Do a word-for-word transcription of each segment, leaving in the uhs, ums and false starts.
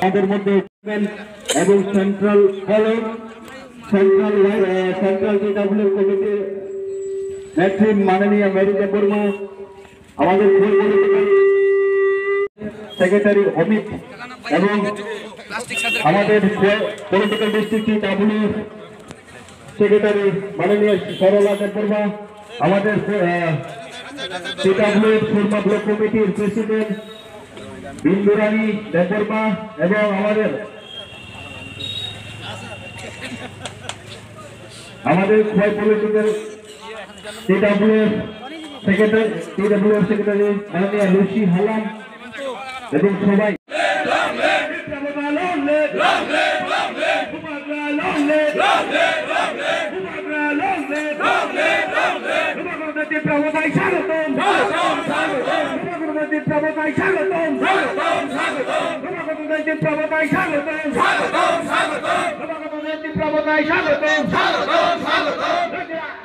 তাদের মধ্যে এবং সেন্ট্রাল কলেজ, সেন্ট্রাল ওয়াই-, আহ, সেন্ট্রাল টিডাব্লিউ কমিটির নেত্রী মাননীয় মেরি দেববর্মা, আমাদের সেক্রেটারি অমিত এবং আমাদের পলিটিক্যাল ডিস্ট্রিক্ট টিডাব্লিউ সেক্রেটারি মাননীয় সরলা দেববর্মা, আমাদের, আহ, টিডাব্লিউ সুরমা ব্লক কমিটির প্রেসিডেন্ট বিন্দুরানী দেববর্মা এবং আমাদের, আমাদের Khowai political TW secretary, TW secretary মাননীয় লুসি হালাম এবং সবাই।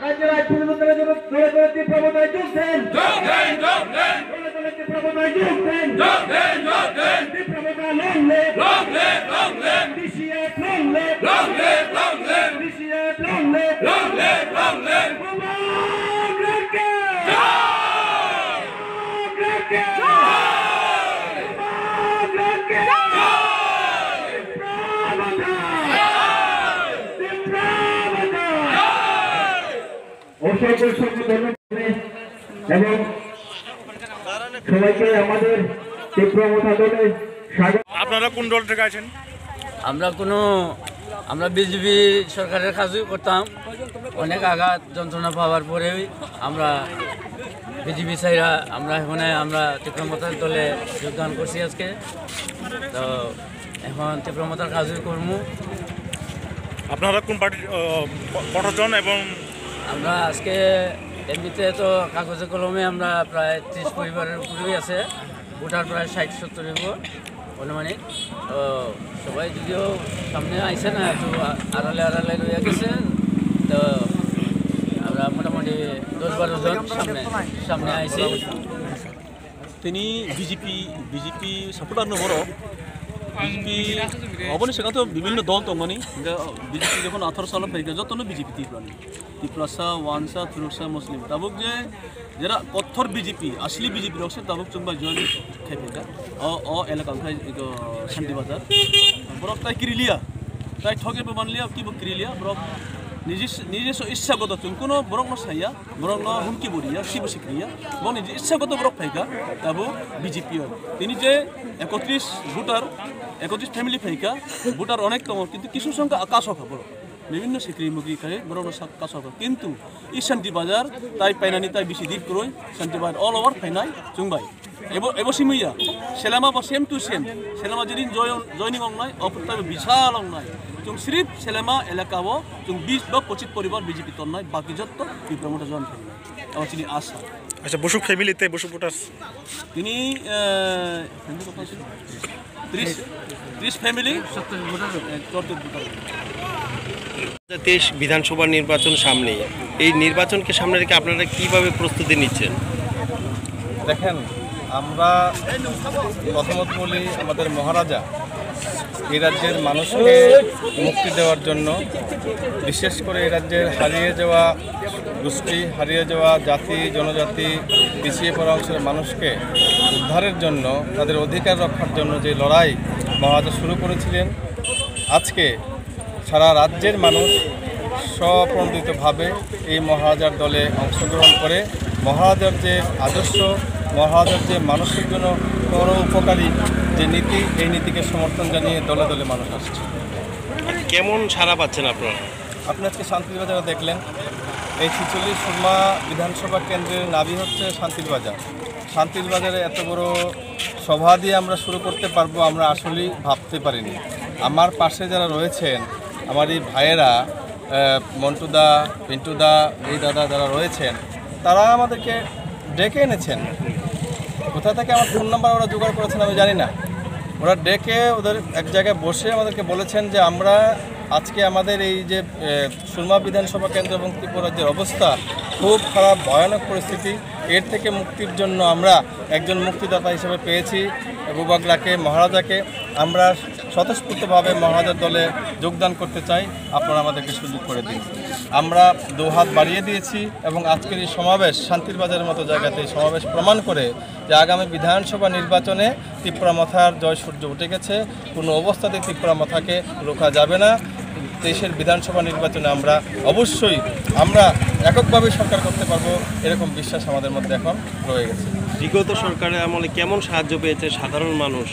রাজ্যের আইন পরিবর্তনের জন্য দলে দলে তীব্র অবদান যোগ দেন। যোগ দেন, যোগ দেন। দলে দলে তীব্র অবদান যোগ দেন। যোগ দেন, যোগ দেন। তীব্র অবদান long live। Long live, long live। DCF long live। Long live, long live। DCF long live। Long live, long live। মোবারক কে। জয়। মোবারক কে। জয়। মোবারক কে। জয়। তীব্র অবদান। জয়। তীব্র অবদান। জয়। অসংখ্য অসংখ্য ধন্যবাদ এবং সবাইকে আমাদের তীব্র অবদানে স্বাগত। আপনারা কোন দল থেকে আছেন? আমরা কোনো, আমরা বিজেপি সরকারের কাজই করতাম। অনেক আঘাত যন্ত্রণা পাওয়ার পরেই আমরা বিজেপি ছাইরা আমরা এখানে আমরা তীব্র মতার দলে যোগদান করছি আজকে। তো এখন তীব্র মতার কাজই করবো। আপনারা কোন পার্টির, আহ, ক-, কতজন এবং আমরা আজকে এমনিতে তো কাগজে কলমে আমরা প্রায় ত্রিশ পরিবারের উপরেই আছে, ভোটার প্রায় ষাট সত্তর হইব আনুমানিক। তো সবাই যদিও সামনে আইছে না, একটু আ-, আড়ালে আড়ালে রয়ে গেছে। তো আমরা মোটামুটি দশ বারো জন সামনে, সামনে আইছি। Tini B J P, B J P supporter no borok. B J P oboni saka to bibhinno dol tongmani. Hingke B J P jokhon atharo salo phaikha jotono B J P Tiprani. Tiprasa, Wansa, Thuruksa, Muslim. Tabuk je jera kothor B J P, asli B J P rok se tabuk chwng bai join khai phaikha. O, o elaka wngkha ego Shanti Bazar. Borok tai kirilia. Tai thoge bo manlia, kibo kirilia. Borok nijis-, nijiso issa goto chwng kuno borok no saya. Borokno humki bo riya, sibo sikriya. Boni je issa goto borok phaikha, abo B J P o. Tini je ekotris voter, ekotris family phaikha, voter onek tongo, kintu kisu songkha kasokha borok. Bibhinno sikri mukri khai borokno sak kasokha. Kintu i Shanti Bazar tai painani tai bisi dit kroi, Shanti Bazar all over phainai chwng bai. Ebo, ebo simi ya. Selama bo same to same. Selama jedin join, joining ongnai, o phutai bo bisal ongnai. Chwng sirip Selama elaka o chwng bis ba pochis poribar B J P tonnai, baki jotto Tipra Motha join khainai. Abo chini asa. Acha, Busuk family tei Busuk voters? Tini, eh, tris, tris family, eh, total voter. দু হাজার তেইশ বিধানসভা নির্বাচন সামনে, এই নির্বাচনকে সামনে রেখে আপনারা কিভাবে প্রস্তুতি নিচ্ছেন? দেখেন, আমরা প্রথমত বলি, আমাদের মহারাজা এই রাজ্যের মানুষকে মুক্তি দেওয়ার জন্য, বিশেষ করে এই রাজ্যের হারিয়ে যাওয়া গোষ্ঠী, হারিয়ে যাওয়া জাতি, জনজাতি, পিছিয়ে পড়া অংশের মানুষকে উদ্ধারের জন্য, তাদের অধিকার রক্ষার জন্য যে লড়াই মহারাজা শুরু করেছিলেন, আজকে সারা রাজ্যের মানুষ স্বপ্রণোদিতভাবে এই মহারাজার দলে অংশগ্রহণ করে মহারাজার যে আদর্শ, মহারাজার যে মানুষের জন্য পরোপকারী যে নীতি, এই নীতিকে সমর্থন জানিয়ে দলে দলে মানুষ আসছে। কেমন সাড়া পাচ্ছেন আপনারা? আপনি আজকে শান্তির বাজারে দেখলেন, এই ছেচল্লিশ সুরমা বিধানসভা কেন্দ্রের নাভি হচ্ছে শান্তির বাজার। শান্তির বাজারে এত বড় সভা দিয়ে আমরা শুরু করতে পারবো, আমরা আসলেই ভাবতে পারিনি। আমার পাশে যারা রয়েছেন, আমার এই ভাইয়েরা, আহ, মন্টুদা, পিন্টুদা, এই দাদা যারা রয়েছেন, তারা আমাদেরকে ডেকে এনেছেন। কোথা থেকে আমার ফোন নাম্বার ওরা জোগাড় করেছেন আমি জানি না। ওরা ডেকে ওদের এক জায়গায় বসে আমাদেরকে বলেছেন যে আমরা আজকে আমাদের এই যে, আহ, সুরমা বিধানসভা কেন্দ্র এবং ত্রিপুরা রাজ্যের অবস্থা খুব খারাপ, ভয়ানক পরিস্থিতি। এর থেকে মুক্তির জন্য আমরা একজন মুক্তিদাতা হিসেবে পেয়েছি বুবাগ্রাকে, মহারাজাকে। আমরা স্বতঃস্ফূর্তভাবে মহারাজার দলে যোগদান করতে চাই, আপনারা আমাদেরকে সুযোগ করে দিন। আমরা দু হাত বাড়িয়ে দিয়েছি এবং আজকের এই সমাবেশ শান্তির বাজারের মতো জায়গাতে এই সমাবেশ প্রমাণ করে যে আগামী বিধানসভা নির্বাচনে তিপ্রা মথার জয় সূর্য উঠে গেছে। কোনো অবস্থাতেই তিপ্রা মথাকে রোখা যাবে না। তেইশের বিধানসভা নির্বাচনে আমরা অবশ্যই আমরা এককভাবে সরকার করতে পারবো, এরকম বিশ্বাস আমাদের মধ্যে এখন রয়ে গেছে। বিগত সরকারের আমলে কেমন সাহায্য পেয়েছে সাধারণ মানুষ?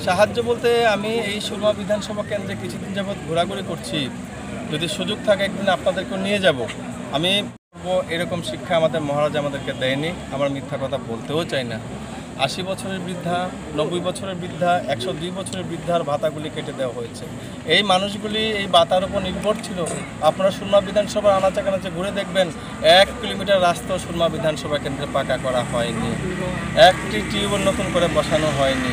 সাহায্য বলতে আমি এই সুরমা বিধানসভা কেন্দ্রে কিছুদিন যাবৎ ঘোরাঘুরি করছি। যদি সুযোগ থাকে একদিন আপনাদেরকেও নিয়ে যাব। আমি বলবো, এরকম শিক্ষা আমাদের মহারাজ আমাদেরকে দেয়নি, আমরা মিথ্যা কথা বলতেও চাই না। আশি বছরের বৃদ্ধা, নব্বই বছরের বৃদ্ধা, একশো দুই বছরের বৃদ্ধার ভাতাগুলি কেটে দেওয়া হয়েছে। এই মানুষগুলি এই ভাতার উপর নির্ভর ছিল। আপনারা সুরমা বিধানসভার আনাচে কানাচে ঘুরে দেখবেন, এক কিলোমিটার রাস্তা সুরমা বিধানসভা কেন্দ্রে পাকা করা হয়নি, একটি টিউবওয়েল নতুন করে বসানো হয়নি।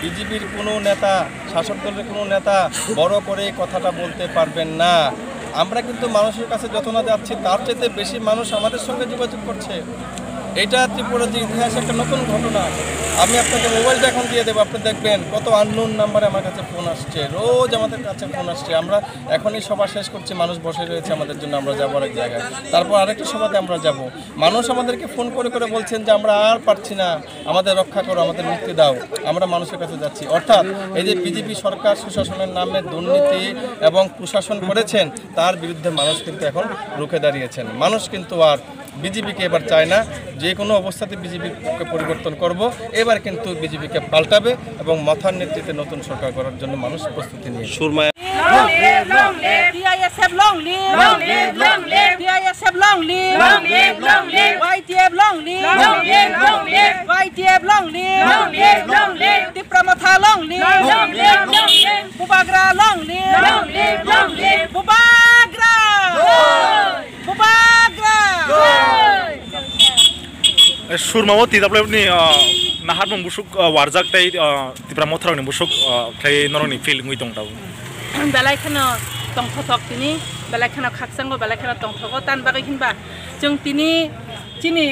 বিজেপির কোনো নেতা, শাসক দলের কোনো নেতা বড় করে এই কথাটা বলতে পারবেন না। আমরা কিন্তু মানুষের কাছে যত না যাচ্ছি, তার চাইতে বেশি মানুষ আমাদের সঙ্গে যোগাযোগ করছে। এটা ত্রিপুরার যে ইতিহাসে একটা নতুন ঘটনা। আমি আপনাকে মোবাইলটা এখন দিয়ে দেবো, আপনি দেখবেন কত আননোন নাম্বারে আমার কাছে ফোন আসছে, রোজ আমাদের কাছে ফোন আসছে। আমরা এখনই সভা শেষ করছি, মানুষ বসে রয়েছে আমাদের জন্য, আমরা যাবো আরেক জায়গায়, তারপর আরেকটা সভাতে আমরা যাব। মানুষ আমাদেরকে ফোন করে করে বলছেন যে আমরা আর পারছি না, আমাদের রক্ষা করো, আমাদের মুক্তি দাও, আমরা মানুষের কাছে যাচ্ছি। অর্থাৎ এই যে বিজেপি সরকার সুশাসনের নামে দুর্নীতি এবং কুশাসন করেছেন, তার বিরুদ্ধে মানুষ কিন্তু এখন রুখে দাঁড়িয়েছেন। মানুষ কিন্তু আর বিজেপিকে এবার চায় না। যে কোনো অবস্থাতে বিজেপিকে পরিবর্তন করব, এবার কিন্তু বিজেপিকে পাল্টাবে এবং মথার নেতৃত্বে নতুন সরকার করার জন্য মানুষ প্রস্তুতি নিয়ে Surma. Long live, long live. T I S F long live. Long live, long live. T I S F long live. Long live, long live. Y T F long live. Long live, long live. Y T F long live. Long live, long live. Tipra Motha long live. Long live, long live. Bubagra long live. Long live, long live. Bubagra. Joy. Bubagra. Joy. Surmao T W F ni, ah, naharmung busuk, ah, warjak tei, ah, Tipra Motharokni busuk, ah, khlai norokni feel wngwi tong tabuk. Belai kheno tongthothok tini, belai kheno khakchango, belai kheno tongthogo. Tan bagwi hinba chwng tini chini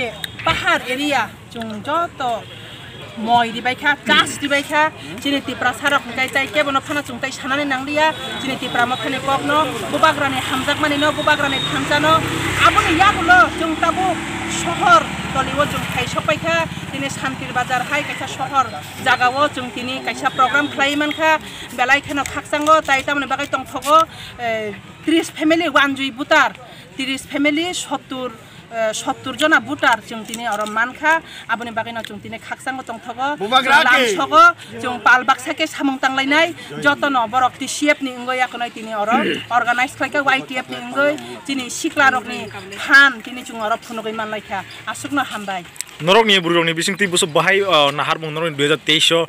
pahar area chwng joto moi ribai kha, chas ribai kha, chini Tiprasa rok hwnkhe tai kebono phano chwng tai sanani nangliya, chini Tipra Mothani kokno, Bubagrani hamjakmanino, Bubagrani thansano, aboni yagulo chwng tabuk sohor toliwo chwng phai sokpai kha, tini Santir Bazar hai kaisa sohor jagao chwng tini kaisa program khlai mankha, belai kheno khakchango, tai tamoni bagwi tongthogo, eh, tris family wanjui voter, tris family sottur, eh, sottur jona voter chwng tini oro mankha, aboni bagwino chwng tini khakchango tongthogo, Bubagra chwng ki. Lamsogo, chwng pal baksa khe samung tanglainai, jotono borok T C F ni wngwi akonoi tini oro organize khlaikha, Y T F ni wngwi chini siklarokni phan tini chwng oro phunugwi manlaikha, aswkno hambai. Norokni bwrwirokni bisingtwi buso bahai, ah, naharmung norokni dui hajar teis o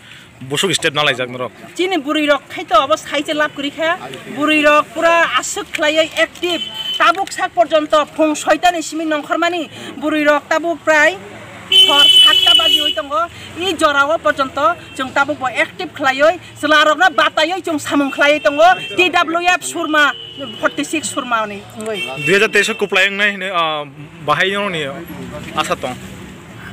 busuk step nalaijak norok. Chini bwrwi rok khai to obo sai se lab kwrwi kha. Bwrwi rok pura aswk khlaiwi active. Tabuk sak porjonto phung soitani simi nongkhormani bwrwi rok tabuk prai hor satta baji oi tongo. I jorao porjonto chwng tabuk bo active khlaiwi chwla rokno bataiwi chwng samung khlaiwi tongo. T W F Surma forty six Surma ni wngwi. Dui hajar teis o kwplai wngnai hwnwi, ah, bahai no ni asa tong.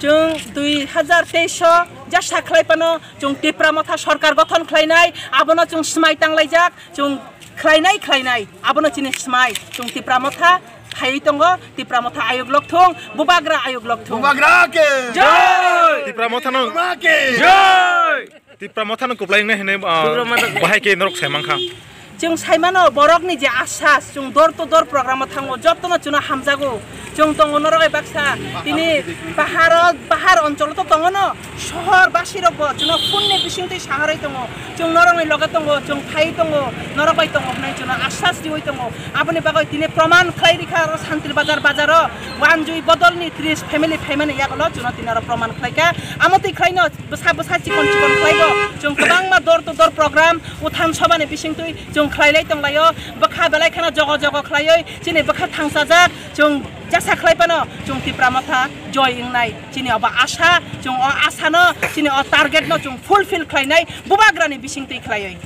Chwng dui hajar teis o jasa khlai pano chwng Tipra Motha sorkar gothon khlainai, abono chwng smai tanglaijak, chwng khlainai, khlainai, abono chini smai, chwng Tipra Motha phaiwi tongo, Tipra Motha ayuk lok thung, Bubagra ayuk lok thung. Bubagra ke! Jai! Tipra Mothano Bubagra ke! Jai! Tipra Mothano kwplai wngnai hwnwi, ah, Tipra Motha bahai khe norok sai mankha. Chwng sai mano, borokni je asas, chwng door to door program o thango, jotono chwngno hamjago. Chwng tongo norok bai baksa, tini paharo, pahar oncholo to tongo no, sohor basi rok bo chwngno phone ni bisingtwi saharwi tongo. Chwng norokni loge tongo, chwng phai tongo, norok bai tongo hwnwi chwngno asas riwi tongo. Aboni bagwi tini proman khlai rikha oro Santir Bazar bazaro wanjui bodolni tris family phaimani yagulo chwngno tini oro proman khlaikha. Amotwi khlaino bwsa bwsa chikon chikon khlaibo. Chwng kwbangma door to door program, uthan sobani bisingtwi chwng khlailai tonglaio. Bwkha belai kheno jogo jogo khlaiwi chini bwkha thangsajak. Chwng jasa khlai phano chwng Tipra Motha joy wngnai. Chini obo asa, chwng o asano, chini o targetno chwng fulfill khlainai Bubagrani bisingtwi khlaiwi.